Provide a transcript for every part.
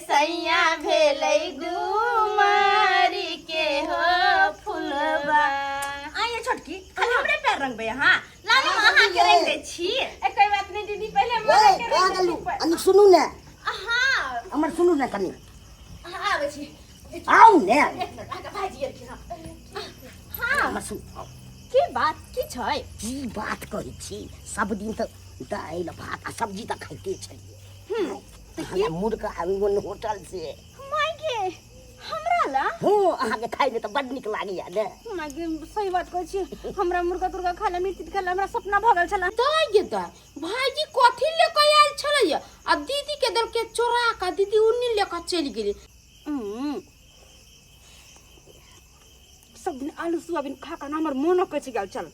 सैया भेलै गुमारी के हो फुलबा। आइए छोटकी, खाली हमरे पैर रंगबै अहाँ? लालू, अहाँ के रंग दै छी। ए, कोई बात नहीं दीदी, पहले हम अहाँ के रंग दै छी। अनु, सुनू ने। हाँ। हमर सुनू ने कनी। हाँ, आबै छी। आउ ने। एक मिनट, अहाँके भाईजी एलखिन। हँ हाँ। हमर सुन, आउ। की बात की छै? की बात कहै छी, सब दिन तऽ दालि भात आ सब्जी तऽ खाइते छलियै। हमरा मुर्गा आबि गेल होटल से। माय गे, हमरा ला? हूँ, अहाँके खाइमे तऽ बड नीक लागैया ने। माय गे, सही बात कहै छी, हमरा मुर्गा तुर्गा खाय ला, मीट तीट खाय ला हमरा सपना भऽ गेल छला। दाइ गे दाइ, भाईजी कथी ले के आयल छलैया आ दीदी के देलके चोरा के, दीदी उन्नी ले के चलि गेली। सब दिन आलू सोयाबीन खा कऽ ने हमर मोनो कचि गेल छल।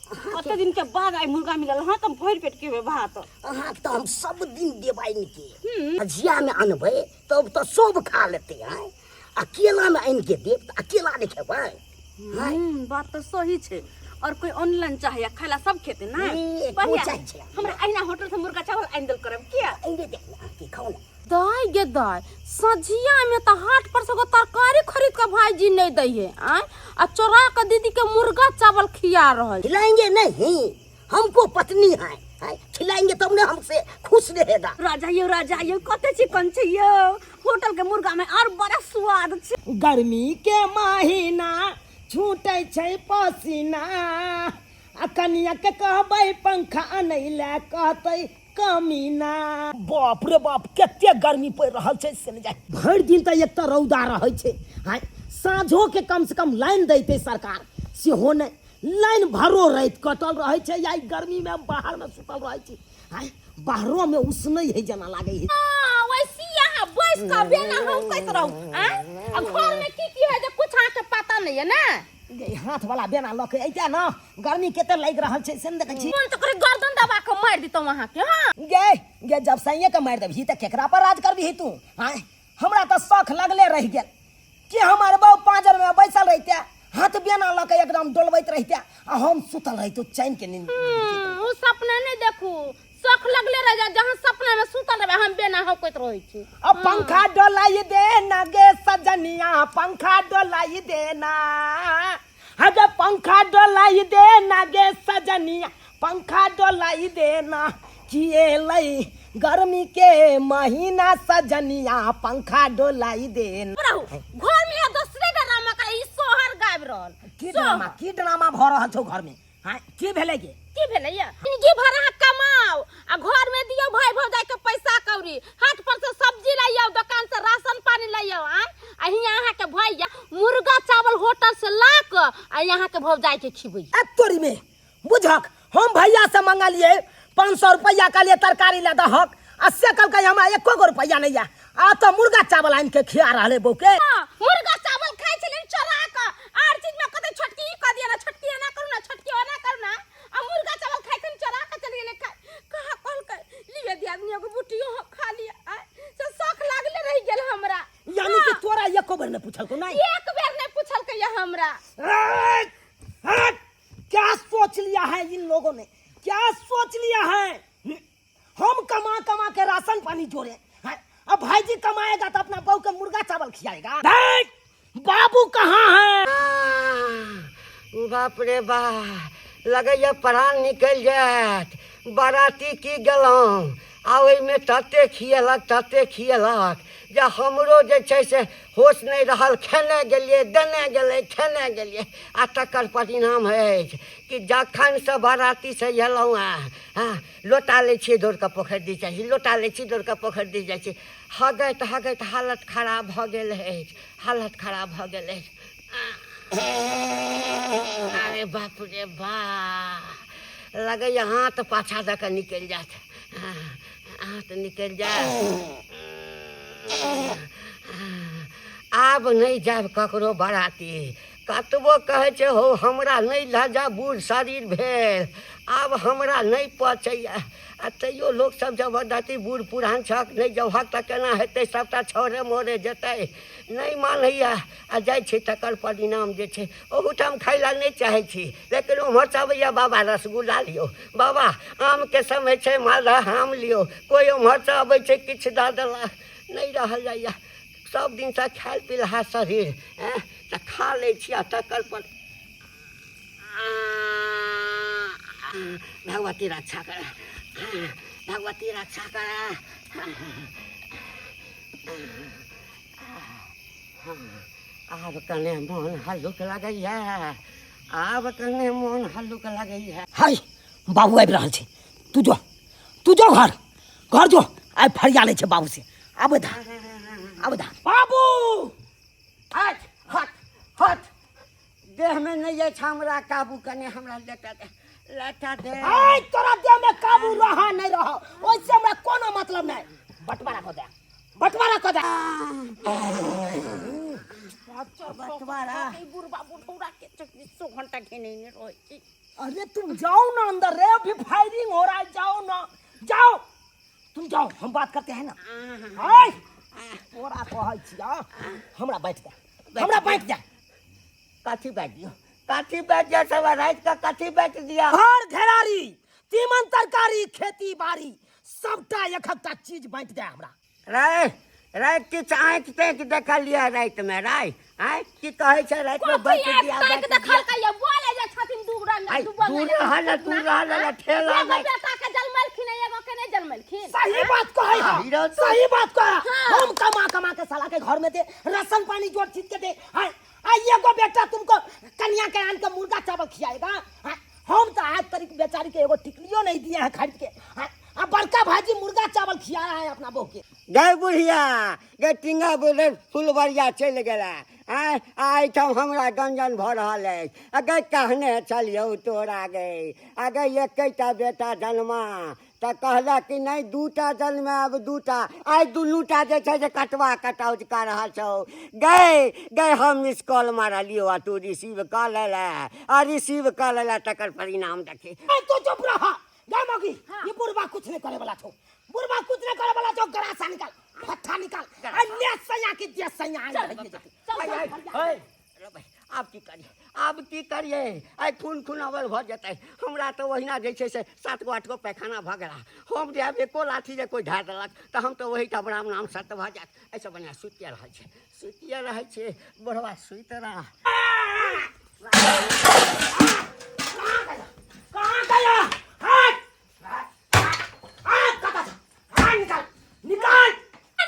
कते दिन के बाद आइ मुर्गा मिलल। हाँ, तऽ भरि पेट खेबै भात। अहाँके तऽ हम सब दिन देब आनि के। भजियामे अनबै तब तऽ सब खा लेतै। आँय, अकेलामे आनि के देब तऽ अकेला नहि खेबै? आँय? बात तऽ सही छै। और कोई ऑनलाइन चाहे खाय ला, सब खेते ना। ए, बढ़िया। को चाहे छै। हमरा अहिना होटल से मुर्गा चावल आनि देल करब किया? आनि देब ने अहाँके, खाउ ने। दाइ गे दाइ, सझिया में तऽ हाट पर से एगो तरकारी खरीद के भाईजी नहीं दै है। आँय, आ चोरा के दीदी के मुर्गा चावल खिया रहल। खिलाएंगे नहीं, हमको पत्नी है, है? खिलाएंगे तब ने हमसे खुश रहेगा। राजा यौ, राजा यौ, कते चिकन छै यौ! होटल के मुर्गा में और बड़ा स्वाद छै। गर्मी के महीना, छूटै छै पसीना, आ कनिया के कहबै पंखा अनै लए, कहतै कमीना। बाप रे बाप, कते गर्मी पड़ि रहल छै से नहि जाय। भरि दिन तऽ एक तऽ रौदा रहै छै। आँय, साँझो के कम से कम लाइन दैतै सरकार, सेहो नहि। लाइन भरो राति कटल रहै छै। आ ई गर्मी मे हम बाहर मे सुतल रहै छी। आँय, बाहरो मे उसनै है जेना लागै है। हाँ, वैसी यहाँ बैस कऽ बेना हौकैत रहू। आँय, आ घर में की की है जे कुछ अहाँके पता नहीं है ना? गे, हाथ वाला बेना लऽ के अइते ने, गर्मी कते लागि रहल छै से नहि देखै छी? मन तऽ करे गर्दन दबा के मारि दितौं अहाँके। हाँ। गे गे, जब सैये के मारि देबही तऽ केकरा पर राज करबिही तू? आँय, हमरा तऽ शौख लगले रहि गेल कि हमर बहू पाँजर में बैसल रहिते, हाथ बेना लऽ के एकदम डोलबैत रहिते आ हम सुतल रहितौं चैन के नींद। ओ सपना नहि देखू, शौख लगले रह जाए। जहाँ सपना में सुतल रहबै, हम बेना हौकैत रहै छी। अब पंखा डोलाई देना गे सजनिया, पंखा डोलाई देना। अरे पंखा डोलाई देना गे सजनिया, पंखा डोलाई देना। किए लई गर्मी के महीना सजनिया, पंखा डोलाई देना। रहू घर में यहाँ दोसरे ड्रामा का ई सोहर गाबि रहल। की ड्रामा, की ड्रामा भऽ रहल छौ घर में? हाँ, की भेलै गे? की भेलै या? जिंदगी भर अहाँ कमाओ आ घर में दियौ भाई भौजाई के पैसा कौड़ी, हाट पर से सब्जी लाइयो, दुकान से राशन पानी लाइयो। आय, आ हियां अहाँ के भैया मुर्गा चावल होटल से ला के आ यहाँ के भौजाई के खिबै। ए तोरी में बुझक, हम भैया से मंगलिए 500 रुपया, कहलिए तरकारी ला दहक, आ से कहलकै हमरा एको गो रुपया नहीं है। आ तो मुर्गा चावल आनि के खिया रहले बहू के। हाँ, मुर्गा चावल खाइ छलै चोरा के। आर चीज में कते छोटकी ई कह दिया ना, छोटकी एना करू ना, छोटकी ओना करू ना, आ मुर्गा चावल खाइ छलै चोरा के, चलि गेलै खाइ। कहा कहलकै लिये दियादनी एगो बुटियो हम खा लिये। आय, से शौख लागले रहि गेल हमरा। यानी कि तोरा एको बेर नहीं पूछलको? नहीं, एक बेर नहीं पूछलकै ये हमरा। हट, हट! क्या सोच लिया है इन लोगों ने, क्या सोच लिया है? हम कमा कमा के राशन पानी जोड़े हैं, अब भाईजी कमाएगा तो अपना बहू के मुर्गा चावल खिलाएगा। देख, बाबू कहाँ है? बाप रे बा, लगैया प्राण निकलि जायत। बाराती की गेलहुँ आ ओहिमे तते खियेलक, तते खियेलक जे हमरो जे छै से होश नहि रहल। खेने गेलियै, देने गेलै, खेने गेलियै। आ तकर परिणाम अछि कि जखनसँ बारातीसँ अयलहुँ हँ, हँ, लोटा लै छियै, दौड़ कऽ पोखरि दिस जाइ छी, लोटा लै छी, दौड़ कऽ पोखरि दिस जाइ छी। हगैत हगैत हालत खराब भऽ गेल अछि, हालत खराब भऽ गेल अछि। अरे बाप रे बा, लगैया हाथ पाछा दऽ कऽ निकलि जायत, हाथ निकलि जायत। आब नहि जायब ककरो बराती। कतबो कहै छै हौ हमरा नहि लऽ जा, बूढ़ शरीर भेल, आब हमरा नहि पचैए, आ तैयो लोकसभ जबरदस्ती, बूढ़ पुरान छक, नहि जबहक तऽ केना हेतै, सभटा छौरे मोरे जेतै। नहि मानैए आ जाइ छी। तकर परिणाम जे छै, ओहूठाम खाय लए नहि चाहै छी, लेकिन ओम्हरसँ अबैए, बाबा रसगुल्ला लियौ, बाबा आमके समय छै, मालदह आम लियौ। कोइ ओम्हरसँ अबै छै, किछु दऽ देलक। नहि रहल जाइए। सब दिनसँ खायल पिलहा शरीर, एँ, तऽ खा लै छी आ तकर पर भगवती रक्षा करे, भगवती रक्षा करे। आब कने मोन हल्लुक लगैया, आब कने मोन हल्लुक लगैया। हाय, बाबू आबि रहल छै, तू जो, तू जो घर, घर जो, आइ फरिया लै छै बाबू से। आबै दा, आबै दा। बाबू! हट हट हट, देहमे नहि अछि हमरा काबू, कने हमरा लेटा दे, लेटा दे। आइ तोरा देहमे काबू रह नहि रह, ओहिसँ हमरा कोनो मतलब नहि। बंटवारा कऽ दे, बंटवारा कऽ दे। बंटवारा? बुढ़बा बुढ़ौरा के 24 घंटा घेने रहै छै। अरे तुम जाओ ना अंदर रे, अभी फायरिंग हो रहा है, जाओ ना, जाओ तुम जाओ, हम बात करते हैं ना। हाय तोरा कहै छिया, हमरा बैठ जा, हमरा बैठ जा। कथी बैठ दियो, कथी बैठ दियो? सब राति का कथी बैठ दिया? घर घेरारी, तीमन तरकारी, खेती बाड़ी, सबटा एकहकटा चीज बांटि दे हमरा। रे रे, किछु आँखि ताँखि देखलियै रातिमे? राय आँय, की कहै छै रातिमे कथी बैठ आँखि दिया, ताकि बैठ दिया? देखलकै ये? बोले जे छथिन दू रंग, आइ, दू रंग। दूर रहल, दूर रहल, ठेला एगो नहि। बेटा के जन्मेलखिन, एगो के नहि जन्मेलखिन। सही बात कहै है, हीरो तो- सही बात कहे। हम कमा कमा के साला के घर में दे, राशन पानी जोड़ चीज के दे। हाय, आ एगो बेटा तुमको कन्या के आन के मुर्गा चावल खियाएगा? हाय, हम तो आज तक बेचारी के एगो टिकलियो नहीं दिए हैं खरीद के। हाय, आ बड़का भाजी मुर्गा चावल खिया रहा है अपना बहू के। गै बुढ़िया गै, टिंगा बोले फुलबरिया चलि गेला। आँय, आ एहिठाम हमरा गंजन भऽ रहल अछि। आ गै, कहने छलियौ तोरा गै, आ गै एकेटा बेटा जन्मा तऽ कहलक कि नहि, दूटा जन्मायब, दूटा। आइ दुनूटा जे छै से कटवा कटौज कऽ रहल छौ। गै गै, हम मिस कॉल मारलियौ आ तू रिसीव कऽ लेले, आ रिसीव कऽ लेले तकर परिणाम देखी। ए, तू चुप रह गे मौगी। ये बुढ़बा कुछ नहीं करे वाला छौ, बुढ़बा कुछ नहीं करे वाला छौ। गरासा निकाल, फट्ठा निकाल, आ ले सैया की दे सैया आई रहिए जेतै। चल, आइ, चल, आइ, रे भाइ, आब की करियै, आब की करियै? आइ खून खुनावल भऽ जेतै हमरा तऽ। ओहिना जे छै से 7 गो 8 गो पैखाना भऽ गेला। हम जे आब एको लाठी जे कोइ ढारि देलक तऽ हम तऽ ओहिठाम राम नाम सत्य भऽ जायत। एहिसँ बढ़िआँ सुतिए रहै छै, सुतिए रहै छै। बुढ़वा सुति रह। कहाँ गया? हट हट, कतऽ छौ? हट, निकाल, निकाल।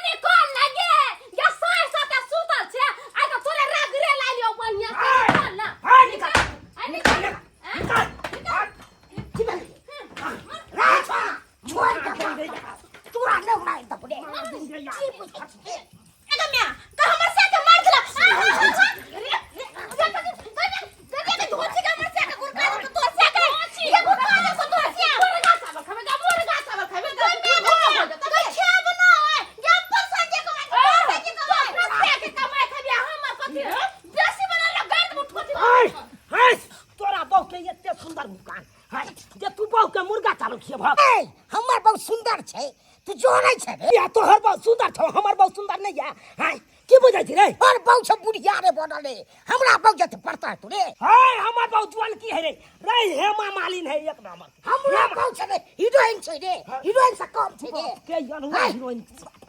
निकाल लगे या साढ़ सात सुतल छै, आइ तऽ तोरे रगड़े लालियो बढ़िया से। निकाल ना। हट, निकाल। आइ निकाल। निकाल, हट। की भेलै? रे छोड़ा, छोड़ दे, तोरा नहि उड़ाइ देबौ रे। की बुझै छी? एगो म्या का हमर से के मार देला। रे रे रे रे, धोची के हमर से के गुरका दे तोर से के, ये गुरका दे तोर से। मुर्गा चावल खाबे गा, मुर्गा चावल खाबे गा। गई खेब ना या पैसा के कमाई, पैसा के कमाई, पैसा के कमाई खाबे। हमर कथि बेसी बनल गाड़ मुठ कथि? हाय हाय, तोरा बहू के एते सुंदर मुकान हाय जे तू बहू के मुर्गा चावल खियेबह? ए, हमर बहुत सुंदर छै, तू जोड़ै छै रे। या तोहर बहुत सुंदर छौ, हमर बहुत सुंदर नहीं है? हाय, की बुझै छी रे? और बहु छै बुढ़िया रे बनल रे, हमरा बहु जते पड़ता है तू रे। हाय, हमर बहुत जुआन की है रे? रे हेमा मालिन है एक नंबर। हमरा बहु छै रे हीरोइन छै रे, हीरोइन से कम छै रे। के यलुआ हीरोइन?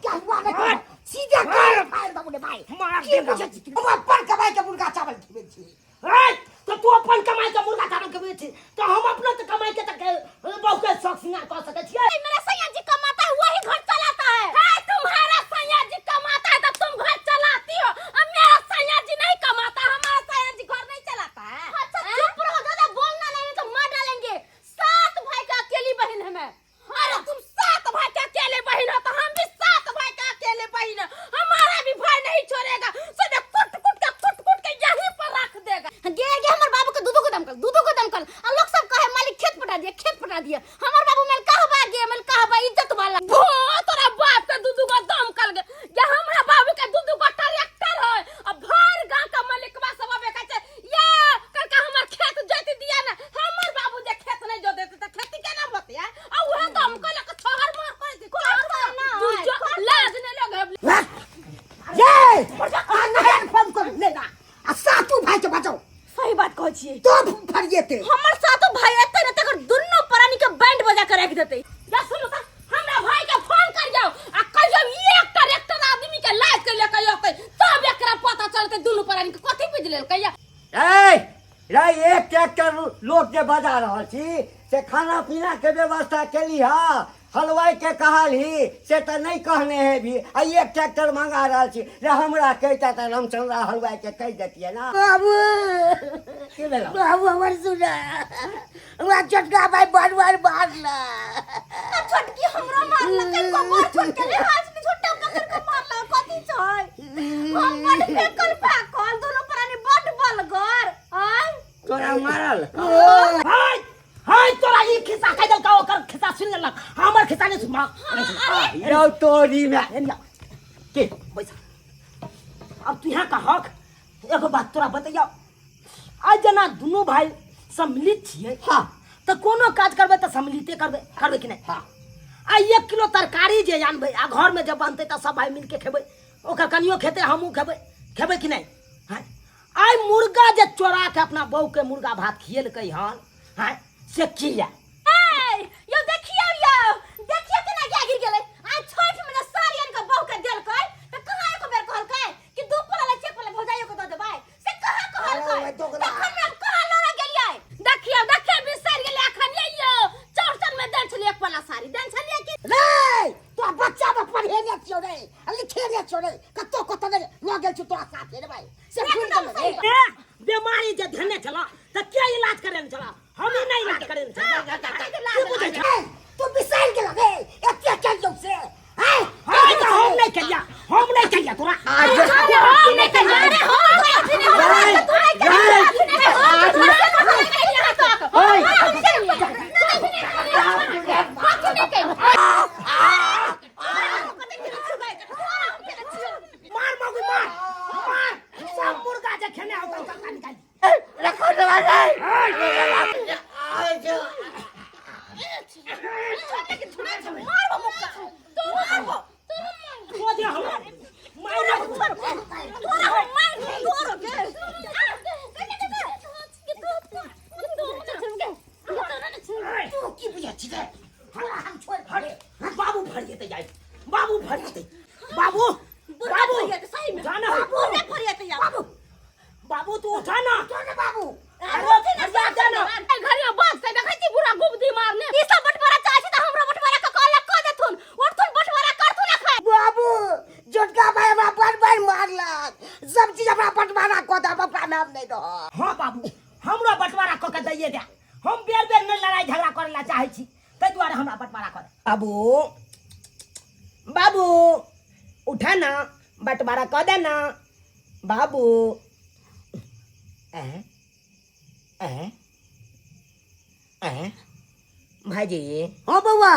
क्या हुआ रे? सीधे कर फायर बाबू रे भाई। मार की देगा। बुझै छी? हम अपन कमाई के मुर्गा चावल खेबै छी। हाय, तो तू अपन कमाई के मुर्गा चावल खेबै छी तो हम अपनो तो कमाई के तक बहू के शौक सिंगार कऽ सकै छियै। मेरा सैया जी कमाता है, वही घर चलाता है। है तुम्हारा सैया जी कमाता है तो तुम घर चलाती हो, अब मेरा सैया जी नहीं कमाता, हमारा सैया जी घर नहीं चलाता है। अच्छा चुप रहो दादा, बोलना नहीं तो मार डालेंगे। सात भाई का अकेली बहन है मैं। अरे तुम सात भाई के अकेले बहन हो तो हम भी सात भाई का अकेले बहन है। हमारा भी भाई नहीं छोड़ेगा, सीधे कुट कुट के, कुट कुट के यहीं पर रख देगा। गे गे, हमर बाबू के दूधो के दमकल, दूधो के दमकल। आ लोग सब कहे मालिक खेत पटा दिए, खेत पटा दिए। हमर बाबू मेल कहबा गे, मेल कहबा इज्जत वाला। भो तोरा बाप के दूधू को दमकल गे, ये हमरा बाबू के दूधू को ट्रैक्टर है। आ भर गांव का मालिकवा सब आबे कहै छै या करके हमर खेत जोति दिया ना। हमर बाबू जे खेत नहीं जोते त खेती केना होतै? आ उहे दमकल के छहर मार करै छै, दुर्जो लाज नहीं लगे। ये आ नहर फोन कर ले ना, आ सातू भाई के बचाओ। सही बात कहै छियै। तो फरिएते। हमर सातो भाई एते ने तकर दुन्नो प्राणी के बैंड बजा के राखि देतै। या सुनू त, हमरा भाई के फोन कर जाओ आ कहियो एक ट्रैक्टर लेलकै या। ए रे, एक ट्रैक्टर लोक जे बजा रहल छी से खाना पीना के व्यवस्था केली हा? हलवाई के कहल ही से तऽ नहि कहने हेबी। आ एक ट्रैक्टर मंगा रहल छी रे, हमरा कहिता तऽ रामचंद्र हलवाई के कहि देतियै ना। बाबू। की भेलौ? बाबू, हमर सुना, हमरा छोटका भाई बड़ बड़ मारला। आ छोटकी हमरो मारलकै, कबर छोटके लिहाज में छोटा पकड़ के मारलक। कथी छै, हम बड़ फेकल फाकल, दोनों प्राणी बड़ बलगर आय। तोरा मारल? हाय हाय, तोरा ई खिस्सा कहि देलका, ओकर खिस्सा सुनि लेलक, हमर खिस्सा नहि सुनबा? यौ तोरी में। एनिया के बैसा। अब तू यहाँ कहक, एगो बात तोरा बतैया। आइ जेना दुनू भाई सम्मिलित छियै, हाँ, तऽ कोनो काज करबै तऽ सम्मिलिते करबै, करबै कि नहि? हाँ। आ 1 किलो तरकारी जे आनबै आ घरमे जब बनतै तऽ सब भाई मिलके खेबै, ओकर कनियो खेतै, हमहूँ खेबै, खेबै कि नहि? हाँ। आइ मुर्गा जे चोरा के अपना बहू के मुर्गा भात खिएलकै हन, हाँ, से किया? ए यो देखियो, यो देखियो केना गया गिर गेलै। आ छठ में जे साड़ी आनि के बहू के देलकै त कहाँ एको बेर कहलकै कि दू पला लै छै, पला भौजाइयो के दऽ देबै, से कहाँ कहलकै? अरे, दोगला। तखन हम कहाँ लड़ा गेलियै? देखियो देखियो, बिसरि गेलै अखन। ये यो चौरचन में देल छलियै एक पला साड़ी, देल छलियै कि रे? तोरा बच्चा में पढ़ेने छियौ रे, आ लिखेने छियौ रे, कतौ कतौ नहि लऽ गेल छियौ तोरा साथे रे भाई, से भूलि एकदम गेलै रे। सही। ए, बीमारी जे धेने छला तऽ के इलाज करे छला? हम ही नहीं इलाज करे छला, की बुझै छ? ए, तू बिसरि गेल रे, एते केलियौ से हैं? हाँ, तऽ हम नहीं केलिया, हम नहीं केलिया तोरा। हम नहि कहिया, अरे हम तोरा अथी नहि करबै, तू नहि कहिया, अथी नहि करबै, हम तोरा नहि कहिया तक। हम नहि कहिया, अथी नहि कहिया। मार मौगी, मार मार, सब मुर्गा जे खेने होतौ सबटा निकालि। रखो दवा रे। मारबो मुक्का, तू मारबो। खो दे हमरा मार। तोरा हम मार तोरो के। तू की बुझै छी रे? तोरा हम छोड़ि हट, बाबू भर जेतै जाय, बाबू भर जेतै, बाबू, बाबू सही में जाना। बाबू फरियाते या बाबू। बाबू, तू उठा ना। क्यों ने बाबू? अरे फरिया दे ना। घरियो बात से देखै छी बुढ़ा गुबदी मारने। ई सब बटवारा चाहै छी त हमरो बटवारा क अलग क देथुन, उठथुन, बटवारा करथुन अखन। बाबू, छोटका भाई हमरा बड़ बड़ मारलक, सब चीज हमरा बंटवारा कऽ दे, ओकरा में हम नहीं रहब। हाँ बाबू, हमरो बंटवारा कऽ के दैये दे। हम बेर बेर नहि लड़ाई झगड़ा करे ला चाहै छी, ताहि दुआरे हमरा बंटवारा कर। बाबू, बाबू, उठा ना, बंटवारा कऽ दे ना बाबू। ऐं ऐं ऐं भाईजी। हाँ बौआ।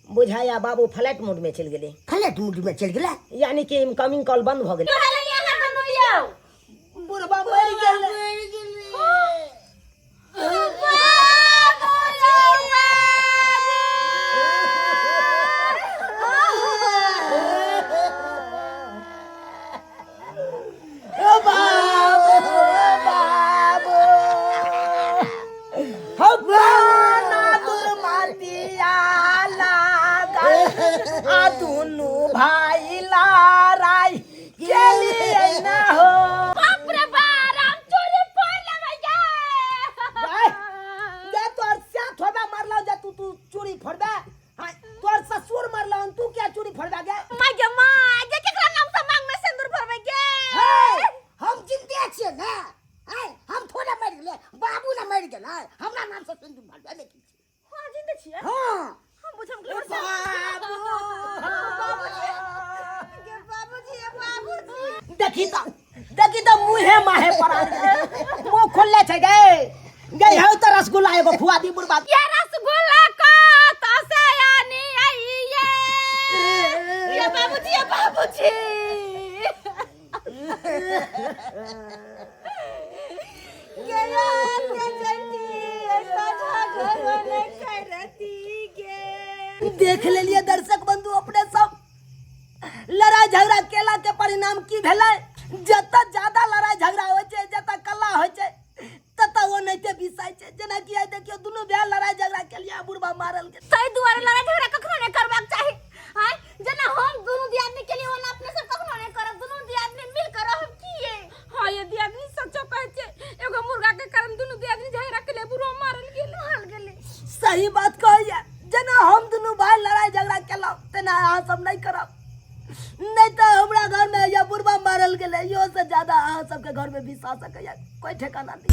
बुझाया बाबू फ्लाइट मोड में चलि गेलै। फ्लैट मूड में चलि गेलै? यानी कि इनकमिंग कॉल बंद भऽ गेलै। अहाँ दुनू यौ। बुढ़बा मरि गेलै। मरि गेलै। बाबू, बाबू, हौ गाना दुर्मतिया लागल आ दुनू भाई लड़ाई केलियै ना हो। बाप रे बा, राम चोरी पड़ लेबै गे। गे, तोहर से थोड़ा मारलौ जे तू तू चूड़ी फोड़बे? हाँ, तोहर ससुर मरलौ, तू क्या चूड़ी फोड़बे गे? माय गे माय गे, केकरा नाम से मांग में सिंदूर भरबै गे? हे, हम जिंदे छियै ने। आय, हम थोड़े मरि गेलै, बाबू ने मरि गेलै, हमरा नाम से सिंदूर भरबै नहि की छै? हां, जिंदे छियै। हाँ। हम बुझम गेल। बाबू, बाबूजी गे, बाबूजी, बाबूजी। देखी त, देखी त, मुहे माहे पर आ गेलै। मुंह खोलले छै गे। गे हौ त रसगुल्ला एगो खुआ दी बुढ़बा। ये रसगुल्ला को तो से आनी आइए ये बाबूजी, ये बाबूजी गे, यार के जटी ऐसा झगड़ो नहीं करती गे। देख लेलिए दर्शक बंधु अपने सब, लड़ाई झगड़ा केला के परिणाम की भेलै। जतऽ ज्यादा लड़ाई झगड़ा होइ छै, जतऽ कल्ला होइ छै, ततऽ ओ नहिते बिसाइ छै। जेनाकि आइ देखियौ, दुनू भाय लड़ाई झगड़ा केलियै आ बुढ़बा मारल गेल। ताहि दुआरे लड़ाई झगड़ा कखनो नहि करबाक चाही। आँय, जेना हम दुनू दियादनी केलियै ओना अपने सब कखनो नहि करब। दुनू दियादनी मिल कर रहब किए? हाँ, ये दियादनी सच्चा। सही बात कहैया। जेना हम दुनू भाय लड़ाइ झगड़ा केलहुँ तेना अहाँ सब नहि करब, नहि तऽ हमरा घरमे या बुढ़बा मारल गेलै, इहो से ज्यादा अहाँ सबके घरमे विष आ सकैया, कोई ठेकाना नहीं।